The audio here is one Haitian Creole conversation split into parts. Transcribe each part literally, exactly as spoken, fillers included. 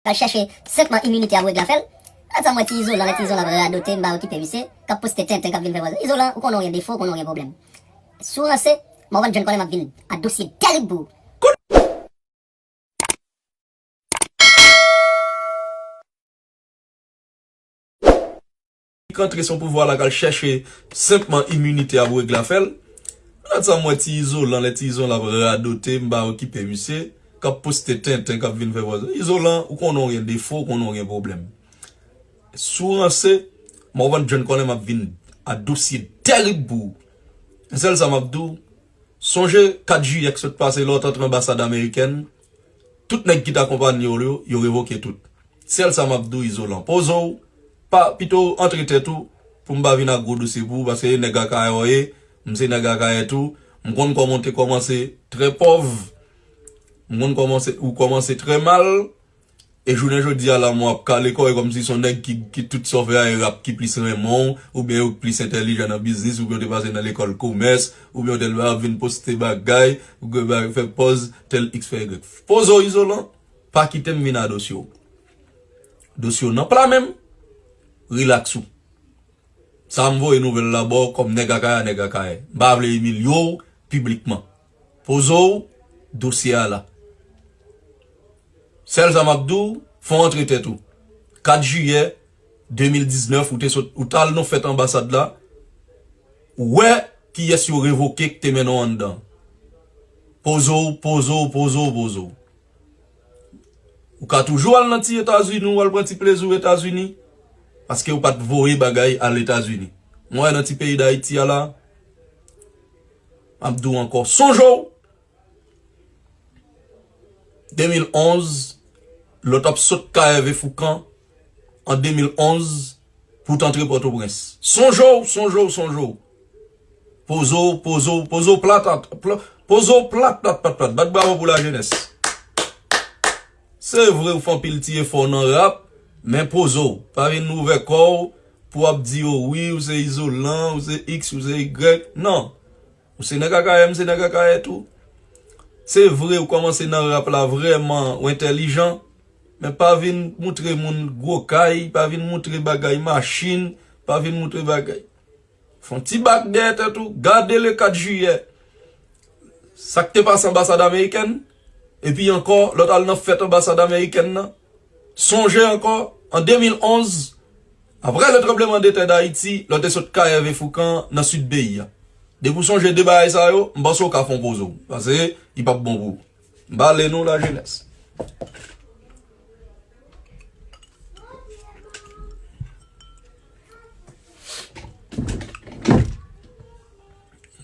K al chèche senpman iminite ap regle afè l. Gad sa m wè ti Izolan, lè ti Izolan ap radote, m pa okipe misye, k ap poste tenten, k ap vin fè pòz. Izolan, ou konnen w gen defo, ou konnen w gen pwoblèm. Si w ranse, Morvan John konnen m ap vin a dosye tèrib pou ou. Ki antre sou pouvwa la k al chèche senpman iminite ap regle afè l. Gad sa m wè ti Izolan, lè ti Izolan ap radote, m pa okipe misye, k ap poste tenten, k ap vin fè pòz. Izolan, ou konnen w gen defo, ou konnen w gen pwoblèm. Si w ranse, Morvan John konnen m ap vin a dosye tèrib pou ou. Sèl sa m ap di w, sonje kat jiyè k sot pase lè w t antre anbasad amerikèn, tout nèg ki t akonpanye w yo, yo revoke tout. Sèl sa m ap di w, Izolan. Poze w, pa, pito w antre tèt ou, pou m pa vin ak gwo dosye pou ou, paske e nèg Akayè w ye, m se nèg Akayè tou, m konn kòman w te kòmanse trè pòv, m konn kòmanse, ou kòmanse trè mal, e jounen jodi a la, mwen ap kale kò, e kòmsi se yon nèg ki, ki tout sa w fè a, e rap ki plis renmen w, oubyen yo plis entèlijan nan biznis, oubyen w te pase nan lekòl komès, oubyen w te ap vin poste bagay, ou gen bagay fè pòz, tèl X fè Y. Poze w, Izolan, pa kite m vin a dosye w. Dosye w nan pla men m, rilaks ou. Sa a m voye nouvèl la ba w kòm nèg Akayè a nèg Akayè. M pa vle imilye w piblikman. Poze w, dosye a la. Sèl sa m ap di w, fò w antre tèt ou. Kat jiyè de mil diznèf, ou te sot, ou t al nan fèt anbasad la, ou wè kiyès yo revoke k te mennen w anndan. Poze w, poze w, poze w, poze w. Ou ka toujou al nan ti Etazini, ou al pran ti plezi w Etazini, paske ou pa t voye bagay al Etazini. Mwen nan ti peyi Dayiti a la, m ap di w ankò, sonje w, de mil onz, lè w t ap sot K F V Foukan, an de mil onz, pou w t antre Pòtoprens. Sonje w, sonje w, sonje w. Poze w, poze w, poze w plat, pla-, poze w plat, plat, plat, plat. Bat bravo pou lajenès. Se vre, ou fè anpil ti efò nan rap, men poze w. Pa vin ouvè kò w pou w ap di, o wi, ou se Izolan, ou se X, ou se Y. Non. Ou se nèg Akayè, m se nèg Akayè tou. Se vre, ou kòmanse nan rap la vrèman, ou entèlijan, men pa vin moutre moun gwo kay, pa vin moutre bagay machin, pa vin moutre bagay. Fè yon ti bak dèyè tèt ou, gade le kat jiyè. Sa k te pase anbasad amerikèn, epi ankò, lè w t al nan fèt anbasad amerikèn nan. Sonje ankò, an de mil onz, apre le tranbleman de tè Dayiti, lè w te sot K F V Foukan nan sid peyi a. Depi w sonje de bagay sa yo, m panse w ka fè yon poze w, paske li p ap bon pou ou. M pale nou lajenès.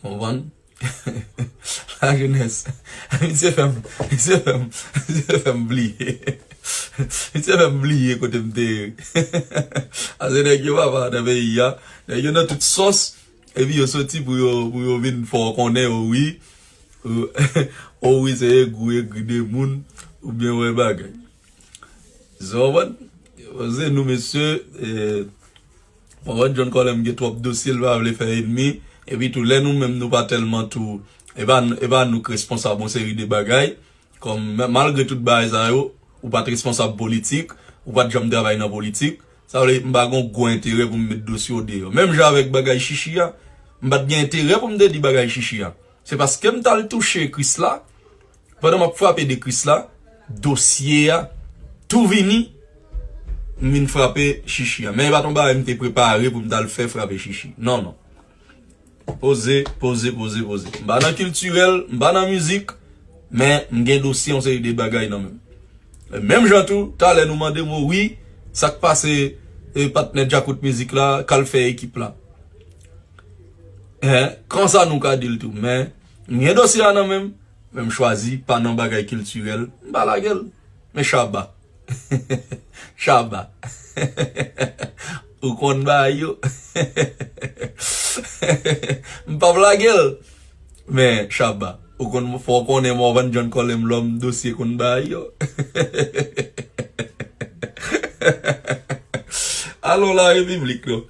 Konprann? Lajenès. Misye fè m, misye fè m, misye fè m bliye. Misye fè m bliye kote m te ye. Ase nèg yo papa nan peyi a. Nèg yo nan tout sòs. Epi yo soti pou yo, pou yo vin fè w konnen, o wi. O, o wi, se egri, egri de moun. Oubyen wè bagay. Zòwàn, se nou mesye, e, Pawòl John Colem gen twòp dosye, l pa vle fè enmi. Epi tou, lè nou menm nou pa tèlman tou, e pa, e pa nou k responsab yon seri de bagay. Kòm, malgre tout bagay sa yo, ou pa t responsab politik, ou pa t janm travay nan politik. Sa vle, m pa gen gwo enterè pou m met dosye w deyò. Menm jan avèk bagay Chichi a, m pa t gen enterè pou m te di bagay Chichi a. Se paske m t al touche Krisla, pandan m ap frape de Krisla, dosye a tou vini, m vin frape Chichi a. Men e pa t yon bagay m te prepare pou m t al fè frape Chichi. Non, non. Poze, poze, poze, poze. M pa nan kiltirèl, m pa nan mizik, men m gen dosye yon seri de bagay nan men m. E menm jan tou, talè nou mande m, o wi, sa k pase, e, patnè Djakout Mizik la, k al fè ekip la. Hein, konsa nou ka di l tou, men m gen dosye a nan men m, men m chwazi pa nan bagay kiltirèl, m pa lage l. Men Shabba. Shabba. Ou konn bagay yo. M p ap lage l. Men Shabba, ou konn, fò w konnen Morvan John Colem lòm dosye konn bagay yo. Alò la repiblik non.